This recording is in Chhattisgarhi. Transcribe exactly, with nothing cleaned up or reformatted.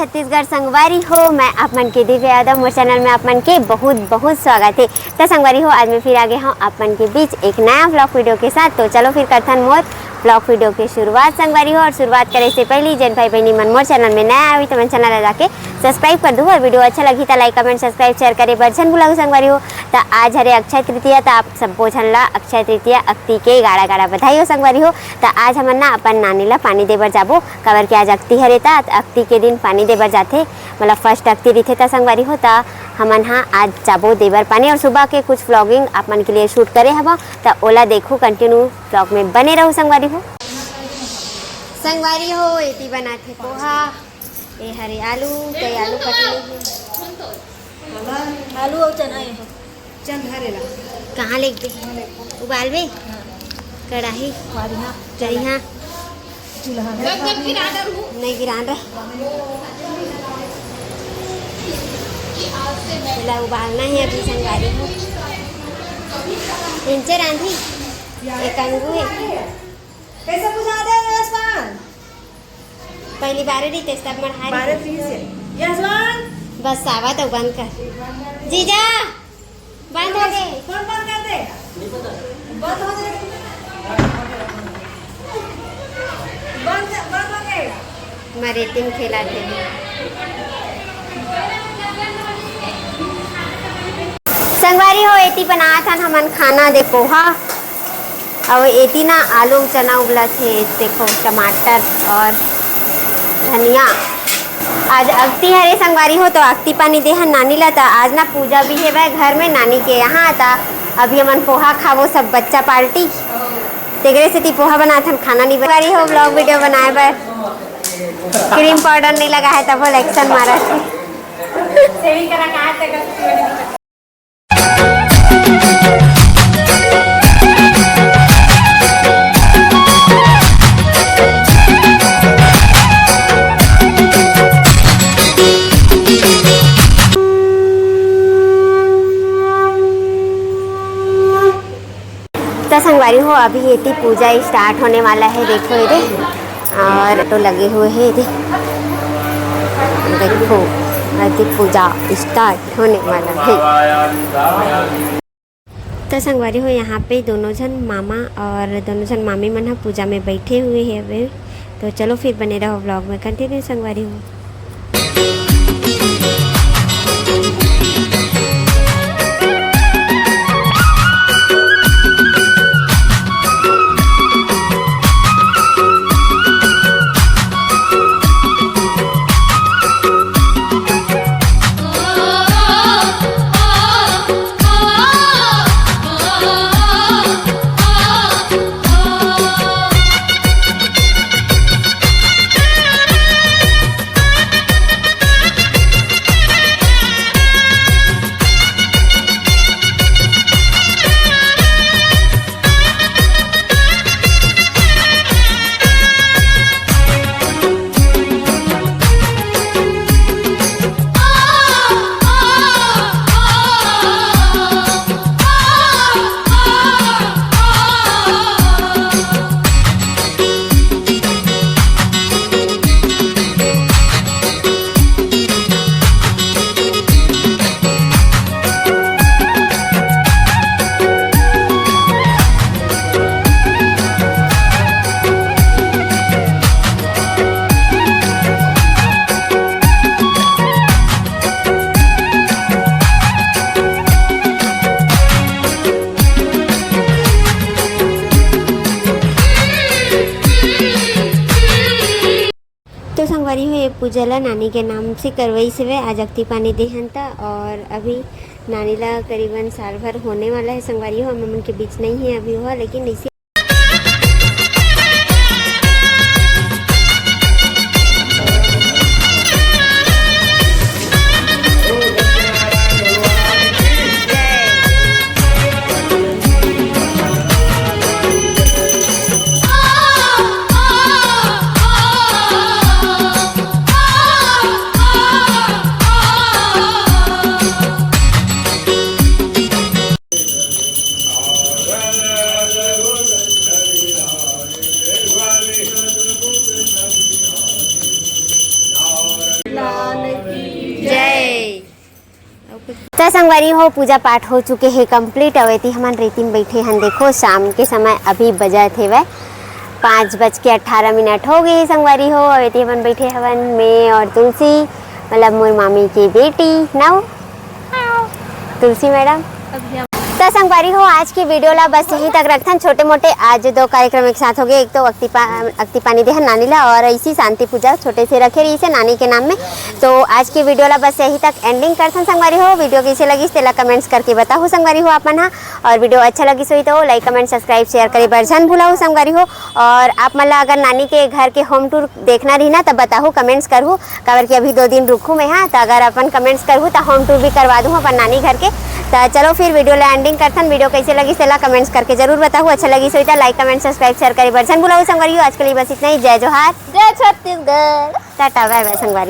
छत्तीसगढ़ संगवारी हो, मैं आप मन के दिव्या यादव, मोर चैनल में आप मन के बहुत बहुत स्वागत है। त संगवारी हो, आज मैं फिर आ गए हूँ आप मन के बीच एक नया व्लॉग वीडियो के साथ। तो चलो फिर करथन मोर व्लॉग वीडियो के शुरुआत संगवारी हो। और शुरुआत करे से पहले जेन भाई बहनी मन मोर चैनल में नया आवे तो मन चैनल ला जाके सब्सक्राइब कर दू और वीडियो अच्छा लगी त लाइक, कमेंट, सब्सक्राइब, शेयर करे बर झन भुलाहू संगवारी हो। त आज हरे अक्षय तृतीया, त आप सब्बो झन ला अक्षय तृतीया अक्ति के गाड़ा गाड़ा बधाई हो संगवारी हो। त आज हमन ना अपन नानी ला पानी दे बर जाबो, काबर के आज अक्ति हरे, त अक्ति के दिन पानी दे बर जाथे, मतलब फर्स्ट अक्ति रहिथे। त संगवारी हो, त हमन हा आज जाबो दे बर पानी। और सुबह के कुछ व्लॉगिंग आप मन के लिए शूट करे हवं, त ओला देखू, कंटिन्यू व्लॉग में बने रहू संगवारी हो। संगवारी हो, एती बनाथे पोहा, ए हरे आलू, ते आलू कटले हे। आलू अउ चना ए। चल धरे ला। कहाँ लेके? उबालबे? कढ़ाई? कढ़ाई। चूल्हा। नहीं गिरान रहे। एला उबालना है अभी संगवारी हो। इंचे रांधी? एक अंगू है। कैसे बुझा दे यशपाल? पहली बार रही तेज तब मढ़ा बारह रही। तीस है। यशपाल। बस आवा तो बंद कर। जीजा, बंद हो गए। कौन बंद कर दे? बंद हो जाएगा। बंद, बंद हो जाएगा। मरे टीम खेला थे। संगवारी हो, एती बनात हन हमन खाना दे पोहा। अउ एती ना आलू चना उबलत हे, देखो टमाटर और धनिया। आज अक्ति हरे संगवारी हो, तो अक्ति पानी देहन नानी ला। त आज ना पूजा भी हेवय घर में नानी के यहाँ। त अभी हमन पोहा खाबो सब बच्चा पार्टी, तेकरे सेती पोहा बनाथन, खाना नहीं बना रही हो। व्लॉग वीडियो बनाए बर क्रीम पाउडर नहीं लगा है तब वो एक्शन मारा थे। सेविंग करा कहाँ से कर तो संगवारी हो, अभी एती पूजा स्टार्ट होने वाला है। देखो ये दे, और तो लगे हुए हैं ये दे, देखो अभी पूजा स्टार्ट होने वाला है। तो संगवारी हो, यहाँ पे दोनों झन मामा और दोनों झन मामी मन ह पूजा में बैठे हुए हैं अभी। तो चलो फिर बने रहो व्लॉग में, कंटिन्यू संगवारी हो। तो संगवारी हो, ये पूजा ला नानी के नाम से करवाइस हवे, आज अक्ति पानी देहन त। और अभी नानी ला करीबन साल भर होने वाला है संगवारी हो, हम मन के बीच नहीं है अभी हुआ, लेकिन इसी त संगवारी हो, पूजा पाठ हो चुके हे complete। अउ एती हमन रेती में बैठे हन। देखो, शाम के समय अभी बजत हेवय पाँच बज के अट्ठारह मिनट हो गए हे संगवारी हो। अउ एती हमन बैठे हवन, मैं और तुलसी, मतलब मोर मामी के बेटी, ना तुलसी मैडम। त संगवारी हो, आज के वीडियो ला बस यहीं तक रखथन। छोटे मोटे आज दो कार्यक्रम एक साथ हो गए, एक तो अक्ति पा-, अक्ति पानी देहन नानी ला, और इसी शांति पूजा छोटे से रखे रहिसे नानी के नाम में। तो आज के वीडियो ला बस यहीं तक ending करथन संगवारी हो। वीडियो कैसे लगिस तेला comments करके बताहू संगवारी हो आप मन हा, और वीडियो अच्छा लगिस होही तो like, comment, subscribe, share करे बर झन भुलाहू संगवारी हो। और आप मन ला अगर नानी के घर के home tour देखना रही ना, त बताहू, comments करहू, काबर कि अभी दो दिन रुकहू मैं हा। त अगर अपन comments करहू त home tour भी करवा दूँ अपन नानी घर के। त चलो फिर वीडियो ला ending करथन। वीडियो कैसे लगिस तेला comments करके जरूर बताहू। अच्छा लगिस होही त like, comment, subscribe, share करे बर झन भुलाहू संगवारी हो। आज के लिए बस इतना ही। जय जोहार, जय छत्तीसगढ़। टाटा bye bye संगवारी।